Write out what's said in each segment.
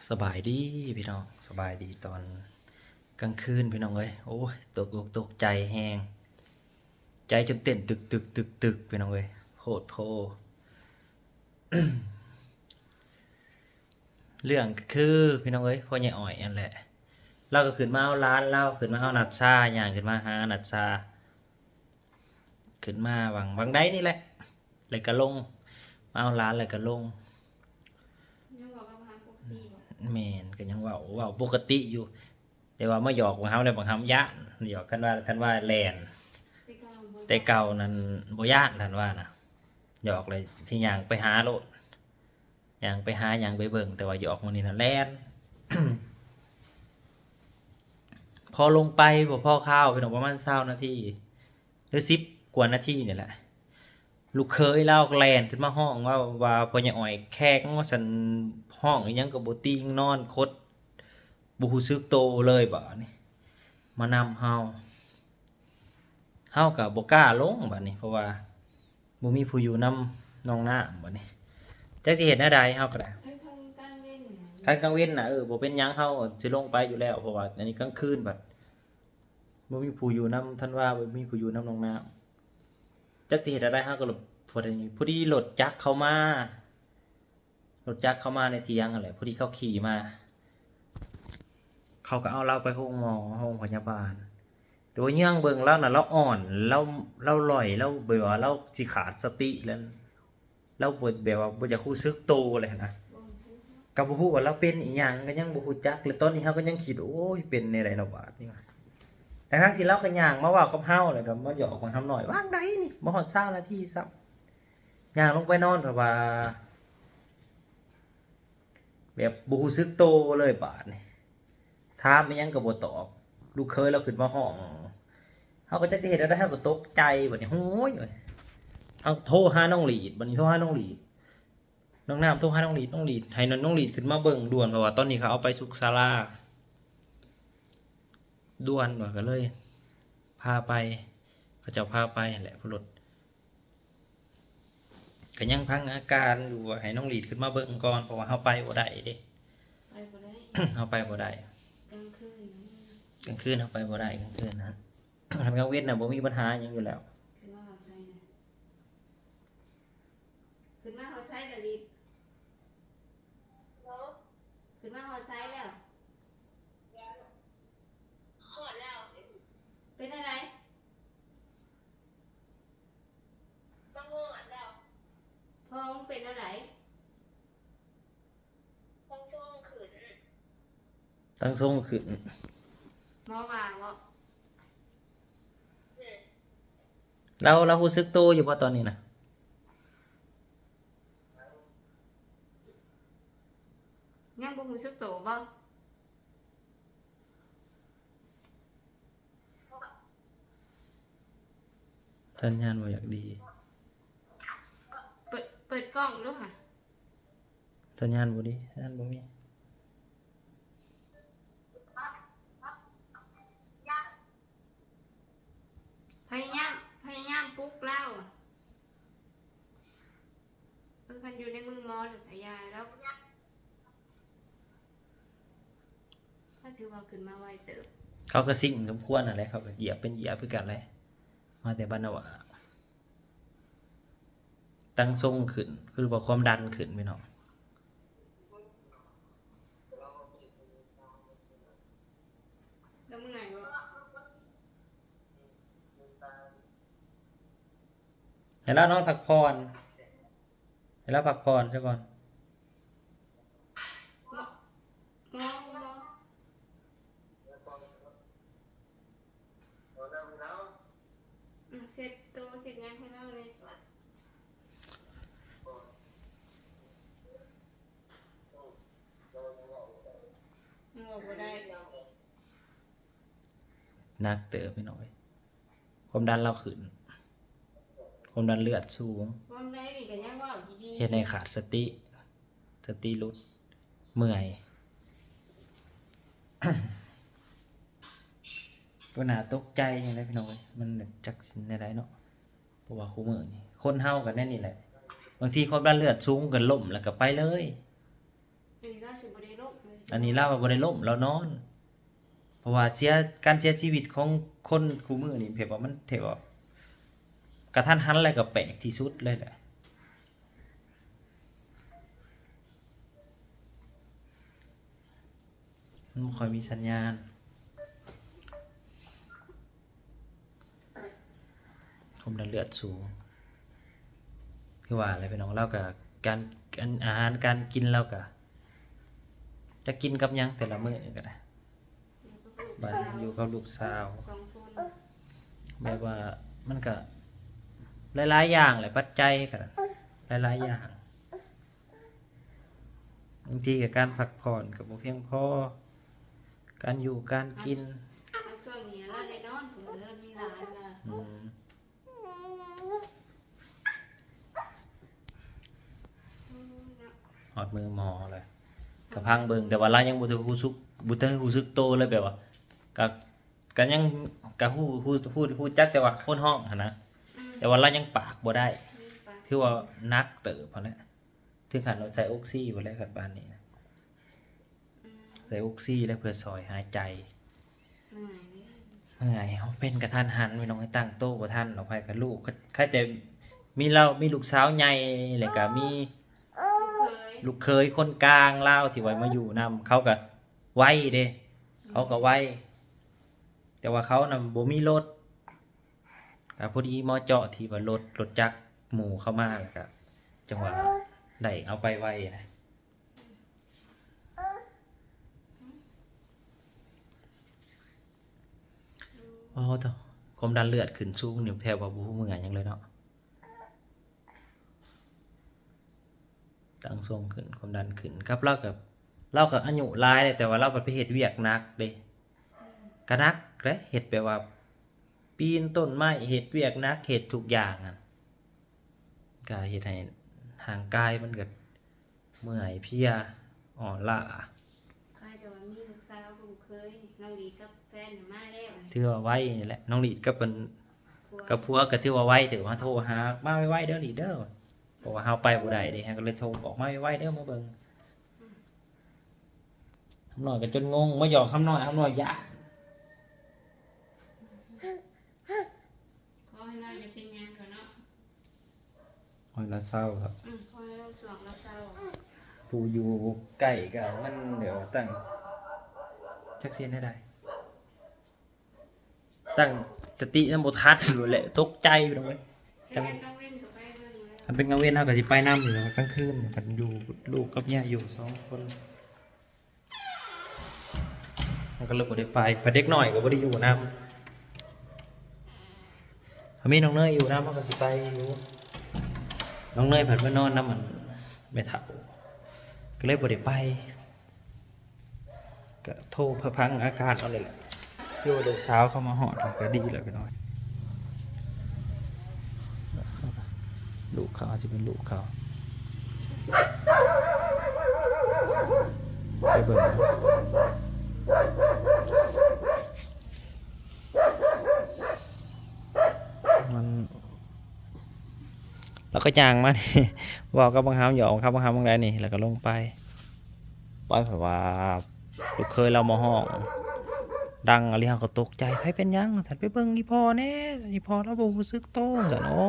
ສະບາຍດີພີ່ນ້ອງ ສະບາຍດີຕອນກາງຄືນພີ່ນ້ອງເອີຍ. ໂອ້ຍ ຕົກອົກຕົກໃຈແຮງ ໃຈຈົນເຕັ້ນຕຶກໆໆໆ ພີ່ນ້ອງເອີຍ ໂພດໂພ. ເລື່ອງກໍຄື ພີ່ນ້ອງເອີຍ ພໍ່ໃຫຍ່ອ້ອຍຫັ້ນແຫຼະ ລາວກໍຂຶ້ນມາເອົາຫຼານລາວ ຂຶ້ນມາເອົານັດຊາ ຍ່າງຂຶ້ນມາຫານັດຊາ ຂຶ້ນມາຫວ່າງ ຫວ່າງໃດນີ້ແຫຼະ ແລ້ວກໍລົງ ມາເອົາຫຼານແລ້ວກໍລົງ. ຍັງເວົ້າກັບຫາປົກກະຕິບໍ່? ແມ່ນ ກໍຍັງເວົ້າ ເວົ້າປົກກະຕິຢູ່ ແຕ່ວ່າມາຫຍອກບັກຫຳແລ້ວ ບັກຫຳຢ້ານ ຫຍອກທັນວາ ທັນວາແລ່ນ. ແຕ່ເກົ່າ ແຕ່ເກົ່ານັ້ນບໍ່ຢ້ານ ທັນວານະ ຫຍອກແລ້ວຊິຍ່າງໄປຫາໂລດ ຍ່າງໄປຫາ ຍ່າງໄປເບິ່ງ ແຕ່ວ່າຫຍອກມື້ນີ້ນະແລ່ນ. ພໍລົງໄປບໍ່ພໍຄາວ ພີ່ນ້ອງ ປະມານຊາວນາທີ ຫຼື ສິບກວ່ານາທີນີ້ແຫຼະ ລູກເຂີຍລາວກໍແລ່ນຂຶ້ນມາຮ້ອງວ່າ ວ່າພໍ່ໃຫຍ່ອ້ອຍແຂກວ່າຊັ້ນ ຮ້ອງອີ່ຫຍັງກໍບໍ່ຕິງ ນອນຄົດ ບໍ່ຮູ້ສຶກໂຕເລີຍບາດນີ້ ມານຳເຮົາ ເຮົາກໍບໍ່ກ້າລົງບາດນີ້ ເພາະວ່າບໍ່ມີຜູ້ຢູ່ນຳນ້ອງນ້ຳບາດນີ້ ຈັກຊິເຮັດແນວໃດ ເຮົາກໍໄດ້. ຄັນກາງເວັນນະ ເອີ ບໍ່ເປັນຫຍັງ ເຮົາຊິລົງໄປຢູ່ແລ້ວ ເພາະວ່າອັນນີ້ກາງຄືນບັດບໍ່ມີຜູ້ຢູ່ນຳທັນວາ ບໍ່ມີຜູ້ຢູ່ນຳນ້ອງນ້ຳ ຈັກຊິເຮັດແນວໃດ ເຮົາກໍ ພໍດີ ພໍດີລົດຈັກເຂົ້າມາ ລົດຈັກເຂົ້າມາໃນຖຽງຫັ້ນແຫຼະ ພໍດີເຂົາຂີ່ມາ ເຂົາກໍເອົາລາວໄປໂຮງໝໍ ໂຮງພະຍາບານ ແຕ່ວ່າຍ່າງເບິ່ງລາວນະ ລາວອ່ອນ ລາວ ລາວລອຍ ລາວແບບວ່າລາວຊິຂາດສະຕິແລ້ວ ລາວບໍ່ ແບບວ່າບໍ່ຢາກຮູ້ສຶກໂຕເລີຍຫັ້ນນະ ກໍບໍ່ຮູ້ວ່າລາວເປັນອີ່ຫຍັງ ກໍຍັງບໍ່ຮູ້ຈັກ ແລະ ຕອນນີ້ເຮົາກໍຍັງຄິດ ໂອ້ຍ ເປັນແນວໃດລະບາດນີ້ວະ ທັງໆທີ່ລາວກໍຍ່າງມາເວົ້າກັບເຮົາ ແລ້ວກໍມາຫຍອກບັກຫຳນ້ອຍ ຫວ່າງໃດນີ້ ບໍ່ຮອດຊາວນາທີຊ້ຳ ຍ່າງລົງໄປນອນ ແບບວ່າ ແບບບໍ່ຮູ້ສຶກໂຕເລີຍບາດນີ້ ຖາມອີ່ຫຍັງກໍບໍ່ຕອບ ລູກເຂີຍລາວຂຶ້ນມາຮ້ອງ ເຮົາກໍຈັກຊິເຮັດແນວໃດ ເຮົາກໍຕົກໃຈບາດນີ້ ໂຫຍ ເຮົາໂທຫານ້ອງຫຼີດ ບາດນີ້ໂທຫານ້ອງຫຼີດ ນ້ອງນ້ຳໂທຫານ້ອງຫຼີດ ນ້ອງຫຼີດ ໃຫ້ນ້ອງຫຼີດຂຶ້ນມາເບິ່ງດ່ວນ ເພາະວ່າຕອນນີ້ເຂົາເອົາໄປສຸກສາລາດ່ວນ ວ່າກໍເລີຍພາໄປ ເຂົາເຈົ້າພາໄປຫັ້ນແຫຼະ ຜູ້ລົດ ກໍຍັງພັງອາການຢູ່ ໃຫ້ນ້ອງຫຼີດຂຶ້ນມາເບິ່ງກ່ອນ ເພາະວ່າເຮົາໄປບໍ່ໄດ້ເດ້ ໄປບໍ່ໄດ້ ເຮົາໄປບໍ່ໄດ້ ກາງຄືນ ກາງຄືນເຮົາໄປບໍ່ໄດ້ ກາງຄືນນະ ຄັນກາງເວັນນະບໍ່ມີບັນຫາຫຍັງຢູ່ແລ້ວ ຂຶ້ນມາຮອດໃສນະ ຂຶ້ນມາຮອດໃສລະລິດ ຂຶ້ນມາຮອດໃສແລ້ວ? ຮອດແລ້ວ ເປັນແນວໃດ? ມາຮອດແລ້ວ ທ້ອງເປັນແນວໃດ? ຕັ້ງຊົງຂຶ້ນ ຕັ້ງຊົງຂຶ້ນ ໝໍວ່າບໍ່? ອືມ ລາວ ລາວຮູ້ສຶກໂຕຢູ່ບໍ່ຕອນນີ້ນະ? ຍັງບໍ່ຮູ້ສຶກໂຕບໍ່? ສັນຍານບໍ່ຢາກດີ ເປີດ ເປີດກ້ອງດູຫະ ສັນຍານບໍ່ດີ ສັນຍານບໍ່ມີ ພະຍາຍາມ ພະຍາຍາມປຸກລາວ ເອີ ຄັນຢູ່ໃນມືໝໍນະ ກະຢ່າດອກ ກໍຖືວ່າຂຶ້ນມາໄວເຕີບ ເຂົາກໍຊິງສົມຄວນຫັ້ນແຫຼະ ເຂົາກໍຢຽບເປັນຢຽບຄືກັນແຫຼະ ມາແຕ່ບ້ານນາຫວ້າ ຕັ້ງຊົງຂຶ້ນ ຄືວ່າຄວາມດັນຂຶ້ນພີ່ນ້ອງ ລະເມື່ອຍບໍ່? ໃຫ້ລາວນອນພັກຜ່ອນ ໃຫ້ລາວພັກຜ່ອນຊະກ່ອນ ໝໍ ໝໍ ໝໍ ອືມ ເຊັດໂຕເຊັດຫຍັງໃຫ້ລາວແດ່ ເວົ້າບໍ່ໄດ້ ໜັກເຕີບພີ່ນ້ອງເອີຍ ຄວາມດັນລາວຂຶ້ນ ຄວາມດັນເລືອດສູງ ຄວາມໃດນີ້ກໍຍັງເວົ້າດີໆ ເຮັດໃຫ້ຂາດສະຕິ ສະຕິຫຼຸດ ເມື່ອຍ ກໍໜ້າຕົກໃຈນີ້ແຫຼະພີ່ນ້ອງເອີຍ ມັນຈັກຊິແນວໃດເນາະ ເພາະວ່າຄູ່ມື້ນີ້ຄົນເຮົາກໍແນວນີ້ແຫຼະ ບາງທີຄວາມດັນເລືອດສູງກໍລົ້ມແລ້ວກໍໄປເລີຍ ເອີ ລາວ ອັນນີ້ລາວວ່າບໍ່ໄດ້ລົ້ມ ລາວນອນ. ເພາະວ່າເສຍ ການເສຍຊີວິດຂອງຄົນຄູ່ມື້ນີ້ ແບບວ່າມັນແບບວ່າກະທັນຫັນ ແລ້ວກໍແປກທີ່ສຸດເລີຍແຫຼະ. ມັນບໍ່ຄ່ອຍມີສັນຍານ. ຄວາມດັນເລືອດສູງ ຄືວ່າແຫຼະພີ່ນ້ອງ. ລາວກໍ ການ ອັນ ອາຫານການກິນລາວກໍ ຈະກິນກັບຫຍັງແຕ່ລະມື້ກໍໄດ້ ບາດຢູ່ກັບລູກສາວ ສອງຄົນ ແບບວ່າມັນກໍຫຼາຍໆຢ່າງແຫຼະ ປັດໄຈກໍຫຼາຍໆຢ່າງ. ບາງທີກໍການພັກຜ່ອນກໍບໍ່ພຽງພໍ ການຢູ່ການກິນ. ເອົາ ຊ່ວງນີ້ລາວໄດ້ນອນ ເພິ່ນເລີ່ມມີຫຼານລະ. ອືມ ຮອດມື້ໝໍແລ້ວ ກໍຟັງເບິ່ງ ແຕ່ວ່າລາວຍັງບໍ່ຖືກຮູ້ສຶກ ບໍ່ທັນຮູ້ສຶກໂຕເລີຍ ແບບວ່າ ກໍ ກໍຍັງ ກໍຮູ້ ຮູ້ ຮູ້ ຮູ້ຈັກແຕ່ວ່າຄົນຮ້ອງຫັ້ນນະ ອືມ ແຕ່ວ່າລາວຍັງປາກບໍ່ໄດ້ ອືມ ປາກ ຖືວ່າໜັກເຕີບຫັ້ນແຫຼະ. ເຖິງຂັ້ນວ່າໃສ່ອົກຊີພຸ້ນແຫຼະ ຄັນປານນີ້ນະ ອືມ ໃສ່ອົກຊີແລ້ວເພື່ອຊ່ອຍຫາຍໃຈ. ເມື່ອຍ ເຮົາເປັນກະທັນຫັນ ພີ່ນ້ອງ ຕັ້ງໂຕບໍ່ທັນດອກ. ໃຜກໍລູກ ໃຄແຕ່ມີລາວ ມີລູກສາວໃຫຍ່ ແລ້ວກໍມີລູກເຂີຍ ລູກເຂີຍຄົນກາງລາວທີ່ວ່າມາຢູ່ນຳ ເຂົາກໍໄວເດ້ ເຂົາກໍໄວ ແຕ່ວ່າເຂົານະບໍ່ມີລົດ ກໍພໍດີເໝາະເຈາະທີ່ວ່າລົດ ລົດຈັກໝູ່ເຂົ້າມາ ແລ້ວກໍຈັ່ງວ່າໄດ້ເອົາໄປໄວນະ. ອໍ ໂທ້ ຄວາມດັນເລືອດຂຶ້ນສູງນີ້ແບບວ່າບໍ່ຮູ້ເມື່ອຫຍັງເລີຍເນາະ. ຕັ້ງຊົງຂຶ້ນ ຄວາມດັນຂຶ້ນ ກັບລາວກໍ ລາວກໍອາຍຸຫຼາຍແລ້ວ ແຕ່ວ່າລາວພັດໄປເຮັດວຽກໜັກເດ້ ກະໜັກເດ້ ເຮັດແບບວ່າປີນຕົ້ນໄມ້ ເຮັດວຽກໜັກ ເຮັດທຸກຢ່າງຫັ້ນ ກະເຮັດໃຫ້ຮ່າງກາຍມັນກໍເມື່ອຍເພຍ ອ່ອນລ້າ. ໃຄແຕ່ວ່າມີລູກສາວ ລູກເຂີຍ ນ້ອງຫຼີດກັບແຟນມາແລ້ວ ຖືວ່າໄວນີ້ແຫຼະ. ນ້ອງຫຼີດກັບອັນ ກັບຜົວກໍຖືວ່າໄວເຕີບ ມາໂທຫາ ມາໄວໆເດີຫຼີດເດີ ເພາະວ່າເຮົາໄປບໍ່ໄດ້ເດ້ ເຮົາກໍເລີຍໂທບອກມາໄວໆເດີ ມາເບິ່ງ. ຄຳນ້ອຍກໍຈົນງົງ ມາຫຍອກຄຳນ້ອຍ ຄຳນ້ອຍຢ້ານ. ຂໍໃຫ້ລາວຢ່າເປັນຫຍັງເຖາະເນາະ. ຂໍໃຫ້ລາວເຊົາເຖາະ. ອືມ ຂໍໃຫ້ລາວຊ່ວງລາວເຊົາ. ຜູ້ຢູ່ໃກ້ກໍມັນແບບວ່າຕັ້ງ ຈັກຊິເຮັດແນວໃດ ຕັ້ງສະຕິນຳບໍ່ທັນໂລດແຫຼະ ຕົກໃຈພີ່ນ້ອງເອີຍ. ຄັນເປັນກາງເວັນກໍໄປເບິ່ງແລ້ວ ຄັນເປັນກາງເວັນເຮົາກໍຊິໄປນຳຢູ່ ກາງຄືນຄັນຢູ່ ລູກກັບເມຍຢູ່ສອງຄົນ ມັນກໍເລີຍບໍ່ໄດ້ໄປ ເພາະເດັກນ້ອຍກໍບໍ່ໄດ້ຢູ່ນຳ. ຖ້າມີນ້ອງເນີຍຢູ່ນຳ ເຮົາກໍຊິໄປຢູ່. ນ້ອງເນີຍພັດມານອນນຳອັນແມ່ເຖົ້າ ກໍເລີຍບໍ່ໄດ້ໄປ. ກະໂທໄປຟັງອາການເອົາເລີຍແຫຼະ. ຄືວ່າລູກສາວເຂົາມາຮອດ ກະດີແລ້ວພີ່ນ້ອງ. ລູກເຂົາອາດຈະເປັນລູກເຂົາ ໄປເບິ່ງ. ມັນ ລາວກໍຍ່າງມານີ້ ເວົ້າກັບບັກຫຳ ຫຍອກກັບບັກຫຳ ບັກໃດນີ້ ແລ້ວກໍລົງໄປ. ໄປ ເພາະວ່າລູກເຂີຍລາວມາຮ້ອງດັງອີ່ຫຼີ ເຮົາກໍຕົກໃຈ ໃຜເປັນຫຍັງ ວ່າຊັ້ນ. ໄປເບິ່ງອີ່ພໍ່ແດ່ ອີ່ພໍ່ລາວບໍ່ຮູ້ສຶກໂຕ ວ່າຊັ້ນ. ໂອ້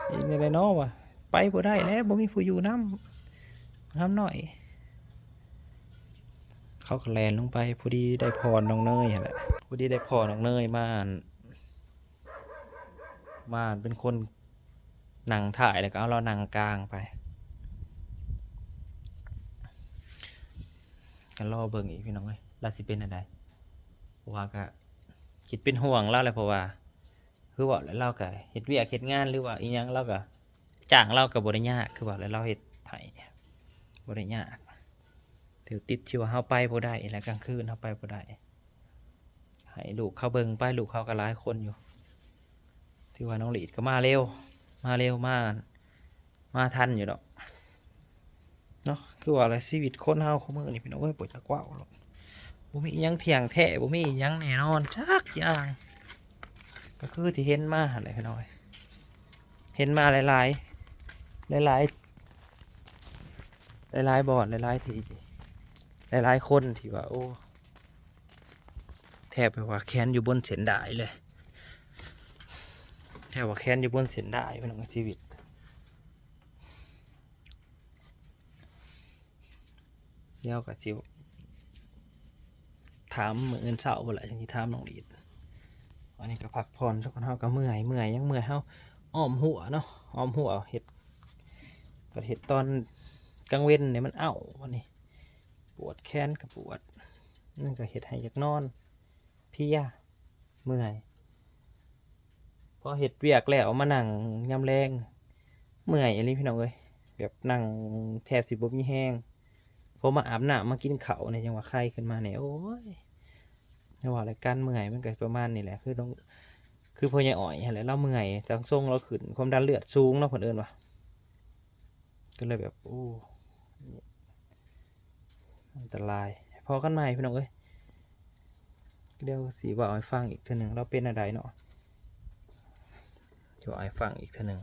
ເຮັດແນວໃດເນາະ ວ່າ ໄປບໍ່ໄດ້ແລ້ວ ບໍ່ມີຜູ້ຢູ່ນຳ ບັກຫຳນ້ອຍ. ເຂົາກໍແລ່ນລົງໄປ ພໍດີໄດ້ພໍ່ນ້ອງເນີຍຫັ້ນແຫຼະ ພໍດີໄດ້ພໍ່ນ້ອງເນີຍມາ ມາເປັນຄົນນັ່ງທ້າຍ ແລ້ວກໍເອົາລາວນັ່ງກາງໄປ. ກໍລໍເບິ່ງອີກພີ່ນ້ອງເອີຍ ລາວຊິເປັນແນວໃດ ເພາະວ່າກໍຄິດເປັນຫ່ວງລາວແຫຼະ ເພາະວ່າ ຄືເວົ້າແຫຼະ ລາວກໍເຮັດວຽກເຮັດງານ ຫຼືວ່າອີ່ຫຍັງ ລາວກໍ ຈ້າງລາວກໍບໍ່ໄດ້ຍາກ ຄືເວົ້າແຫຼະ ລາວເຮັດໃຫ້ບໍ່ໄດ້ຍາກ. ຖືກຕິດທີ່ວ່າເຮົາໄປບໍ່ໄດ້ ແລະ ກາງຄືນເຮົາໄປບໍ່ໄດ້ ໃຫ້ລູກເຂົາເບິ່ງໄປ ລູກເຂົາກໍຫຼາຍຄົນຢູ່. ຖືວ່ານ້ອງຫຼີດກໍມາເລັວ ມາເລັວ ມາ ມາທັນຢູ່ດອກເນາະ. ຄືວ່າແຫຼະ ຊີວິດຄົນເຮົາຄູ່ມື້ນີ້ ພີ່ນ້ອງເອີຍ ບໍ່ຢາກເວົ້າດອກ ບໍ່ມີອີ່ຫຍັງທ່ຽງແທ້ ບໍ່ມີອີ່ຫຍັງແນ່ນອນຈັກຢ່າງ. ກໍຄືທີ່ເຫັນມາຫັ້ນແຫຼະ ພີ່ນ້ອງເອີຍ ເຫັນມາຫຼາຍໆ ຫຼາຍໆ ຫຼາຍໆບ່ອນ ຫຼາຍໆທີ່ ຫຼາຍໆຄົນທີ່ວ່າ ໂອ້ ແທບແບບວ່າແຂນຢູ່ບົນເສັ້ນດາຍເລີຍ ແທບວ່າແຂນຢູ່ບົນເສັ້ນດາຍ ພີ່ນ້ອງ ຊີວິດ. ດຽວກໍຊິຖາມມື້ອື່ນເຊົ້າພຸ້ນລະ ຈັ່ງຊິຖາມນ້ອງດີດ. ອັນນີ້ກໍພັກຜ່ອນ ທຸກຄົນເຮົາກໍເມື່ອຍ ເມື່ອຍ ຍັງເມື່ອຍ ເຮົາອ້ອມຮົ້ວເນາະ ອ້ອມຮົ້ວເຮັດ ກໍເຮັດຕອນກາງເວັນນີ້ມັນເອົ້າ ບັດນີ້ປວດແຂນກໍປວດ ມັນກໍເຮັດໃຫ້ຢາກນອນ ເພຍ ເມື່ອຍ. ພໍເຮັດວຽກແລ້ວມານັ່ງຍາມແລງ ເມື່ອຍອີ່ຫຼີພີ່ນ້ອງເອີຍ ແບບນັ່ງແທບຊິບໍ່ມີແຮງ. ພໍມາອາບນ້ຳມາກິນເຂົ້ານີ້ ຈັ່ງວ່າໄຄຂຶ້ນມາແດ່. ໂອ້ຍ ແຕ່ວ່າລາຍການເມື່ອຍມັນກໍປະມານນີ້ແຫຼະ ຄືຕ້ອງ ຄືພໍ່ໃຫຍ່ອ້ອຍຫັ້ນແຫຼະ ລາວເມື່ອຍ ທາງຊົງລາວຂຶ້ນ ຄວາມດັນເລືອດສູງເນາະ ເພິ່ນເອີ້ນວ່າ ກໍເລີຍແບບ ໂອ້ ອັນຕະລາຍ. ພໍ້ກັນໃໝ່ພີ່ນ້ອງເອີຍ ດຽວຊິເວົ້າໃຫ້ຟັງອີກເທື່ອໜຶ່ງ ລາວເປັນແນວໃດເນາະ ຊິເວົ້າໃຫ້ຟັງອີກເທື່ອໜຶ່ງ.